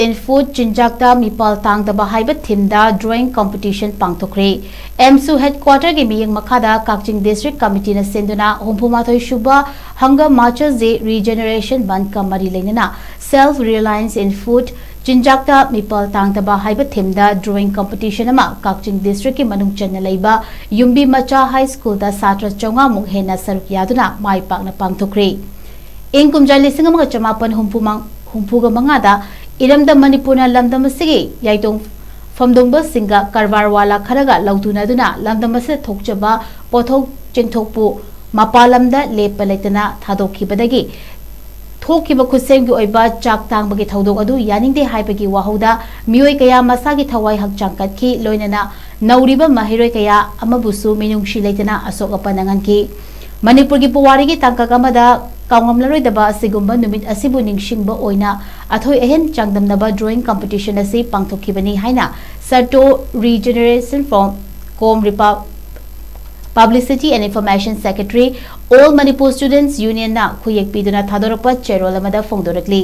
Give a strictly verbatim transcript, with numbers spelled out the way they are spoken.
in Food, ꯆꯤꯟꯖꯥꯛꯇ ꯃꯤꯄꯥꯜ ꯇꯥꯡꯗꯕ ꯍꯥꯏꯕ themeꯗ drawing competition ꯄꯥꯡꯊꯣꯛꯈ꯭ꯔꯦ꯫ ꯑꯦꯝꯁꯨ headquarterꯒꯤ ꯃꯤꯠꯌꯦꯡ ꯃꯈꯥꯗ ꯀꯛꯆꯤꯡ district committeeꯅ ꯁꯤꯟꯗꯨꯅ ꯍꯨꯝꯐꯨ ꯃꯥꯊꯣꯏ ꯁꯨꯕ Hunger Marchers Day Regeneration Monthꯀ ꯃꯔꯤ ꯂꯩꯅꯅ Self Reliance in Food, ꯆꯤꯟꯖꯥꯛꯇ ꯃꯤꯄꯥꯜ ꯇꯥꯡꯗꯕ ꯍꯥꯏꯕ themeꯗ drawing competition ꯑꯃ ꯀꯛꯆꯤꯡ districtꯀꯤ ꯃꯅꯨꯡ ꯆꯟꯅ ꯂꯩꯕ ꯌꯨꯝꯕꯤ ꯃꯆꯥ high schoolꯗ ꯁꯥꯇ꯭ꯔ ꯆꯥꯝꯃꯉꯥꯃꯨꯛ ꯍꯦꯟꯅ ꯁꯔꯨꯛ ꯌꯥꯗꯨꯅ ꯃꯥꯏ ꯄꯥꯛꯅ ꯄꯥꯡꯊꯣꯛꯈ꯭ꯔꯦ꯫ ꯏꯪ ꯀꯨꯝꯖꯥ ꯂꯤꯁꯤꯡ ꯑꯃꯒ ꯆꯃꯥꯄꯟ ꯍꯨꯝꯐꯨ ꯃꯉꯥꯗ ꯏꯔꯝꯗꯝ ꯃꯅꯤꯄꯨꯔꯅ ꯂꯝꯗꯝ ꯑꯁꯤꯒꯤ ꯌꯥꯏꯇꯣꯡ ꯐꯝꯗꯣꯡꯕꯁꯤꯡꯒ ꯀꯔꯕꯥꯔ ꯋꯥꯂꯥ ꯈꯔꯒ ꯂꯧꯊꯨꯅꯗꯨꯅ ꯂꯝꯗꯝ ꯑꯁꯤꯗ ꯊꯣꯛꯆꯕ ꯄꯣꯠꯊꯣꯛ ꯆꯦꯡꯊꯣꯛꯄꯨ ꯃꯄꯥꯟ ꯂꯝꯗ ꯂꯦꯞꯄ ꯂꯩꯇꯅ ꯊꯥꯗꯣꯛꯈꯤꯕꯗꯒꯤ ꯊꯣꯛꯈꯤꯕ ꯈꯨꯠꯁꯦꯝꯒꯤ ꯑꯣꯏꯕ ꯆꯥꯛ ꯇꯥꯡꯕꯒꯤ ꯊꯧꯗꯣꯛ ꯑꯗꯨ ꯌꯥꯅꯤꯡꯗꯦ ꯍꯥꯏꯕꯒꯤ ꯋꯥꯍꯧꯗ ꯃꯤꯑꯣꯏ ꯀꯌꯥ ꯃꯁꯥꯒꯤ ꯊꯋꯥꯏ ꯍꯛꯆꯥꯡ ꯀꯠꯈꯤ, ꯂꯣꯏꯅꯅ ꯅꯧꯔꯤꯕ ꯃꯍꯩꯔꯣꯏ ꯀꯌꯥ ꯑꯃꯕꯨꯁꯨ ꯃꯤꯅꯨꯡꯁꯤ ꯂꯩꯇꯅ ꯑꯁꯣꯛ ꯑꯄꯟ ꯅꯪꯍꯟꯈꯤ꯫ ꯃꯅꯤꯄꯨꯔꯒꯤ ꯄꯨꯋꯥꯔꯤꯒꯤ ꯇꯥꯡꯀꯛ ꯑꯃꯗ ꯀꯥꯎꯉꯝꯂꯔꯣꯏꯗꯕ ꯑꯁꯤꯒꯨꯝꯕ ꯅꯨꯃꯤꯠ ꯑꯁꯤꯕꯨ ꯅꯤꯡꯁꯤꯡꯕ ꯑꯣꯏꯅ ꯑꯊꯣꯏ ꯑꯍꯦꯟ ꯆꯥꯡꯗꯝꯅꯕ drawing competition ꯑꯁꯤ ꯄꯥꯡꯊꯣꯛꯈꯤꯕꯅꯤ ꯍꯥꯏꯅ Sato Regeneration Forum Com Repa-, Publicity and Information Secretary, All Manipur Students Unionꯅ ꯈꯨꯌꯦꯛ ꯄꯤꯗꯨꯅ ꯊꯥꯗꯣꯔꯛꯄ ꯆꯦꯔꯣꯜ ꯑꯃꯗ ꯐꯣꯡꯗꯣꯔꯛꯂꯤ꯫